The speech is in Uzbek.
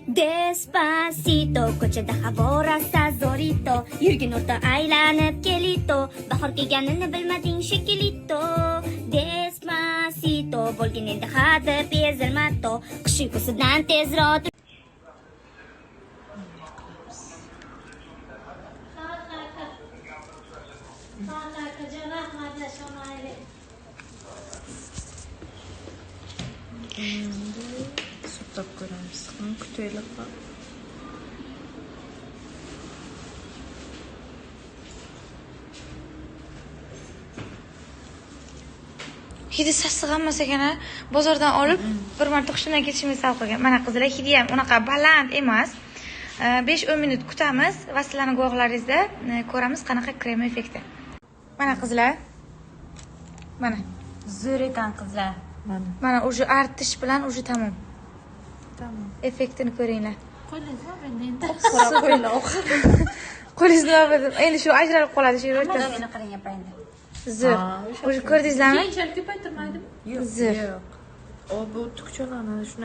Despacito, ko'chada havo rosa zo'rito. Yurgin o'rta aylanib kelito. Bahor kelganini bilmading shekilito. Despacito, bo'lgin endi hadeb ezilmato. Qish uyqusidan tezroq. Endi surtab ko'ramiz. Kutaylik. Hidi sassiq emas ekan a. Bozordan olib bir marta hushimdan ketishimga sabab qilgan. Mana qizlar, hidi ham unaqa baland emas. 5-10 minut kutamiz va sizlarning guvohlaringizda ko'ramiz qanaqa krem effekti. Mana qizlar. Mana. Zo'r ekan qizlar. Mana. Mana уже artish bilan уже tamom. Tamom. Effektini ko'ringlar. Qo'lingiz nima endi endi? Qo'lingizni nima bildim. Endi shu ajralib qoladi shu o'rtasi. Meni qarang opa endi. Zo'r. Ha, Уже ko'rdingizlarmi? Keyinchalik ko'paytirmaydimi? Yo'q. Zo'r. Yo'q. O, bu tukchalarni shunday